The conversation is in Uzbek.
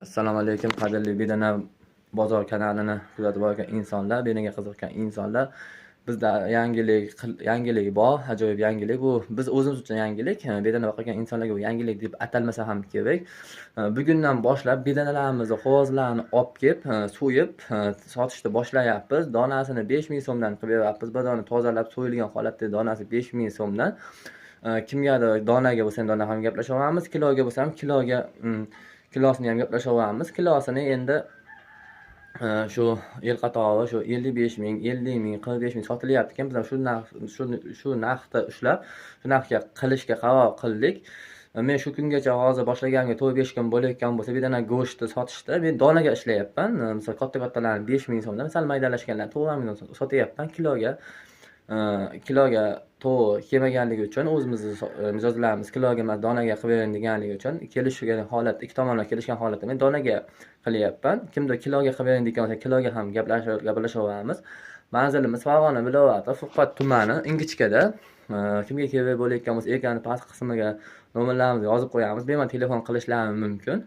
Assalomu alaykum, qadrli Bedana bozor kanalini kuzatib borgan insonlar, bedanaga qiziqqan insonlar. Bizda yangilik bor, ajoyib yangilik. Bu biz o'zimiz uchun yangilik, bedana boqadigan insonlarga bu yangilik deb atalmasa ham kerak. Bugundan boshlab bedanalarimizni, xo'rozlarni olib kelib, so'yib, sotishni boshlayapmiz. Donasini 5000 so'mdan qilib beryapmiz. Bir dona tozalab so'yilgan holatda donasi 5000 so'mdan. Kimgadir donaga bo'lsa ham dona ham gaplashaveramiz, kiloga bo'lsa ham kiloga, kilosini ham gaplashaveramiz. Kilosini endi shu yil qatori shu 55 ming, 50 ming, 45 ming sotilyapti ekan. Biz ham shu narx, shu narxda ushlab, shu narxga qilishga qaror qildik. Men shu kungacha hozir boshlaganimga 4-5 kun bo'layotgan bo'lsa, bedana go'shtni sotishda men donaga ishlayapman. Misol katta-kattalarni 5 ming so'mdan, sal maydalashganlarni 9 ming so'm sotyapman kiloga. Kiloga to'g'ri kelmaganligi uchun o'zimizni mijozlarimiz kiloga emas donaga qilib bering deganligi uchun kelishgan holat, ikki tomonlama kelishgan holatda men donaga qilyapman. Kimdir kiloga qilib bering degan bo'lsa, kiloga ham gaplashaveramiz. Manzilimiz Farg'ona viloyati, Furqat tumani, Ingichkada. Kimga kerak bo'layotgan bo'lsa, ekranni past qismiga nomerlarimizni yozib qo'yamiz. Bemalol telefon qilishlari mumkin.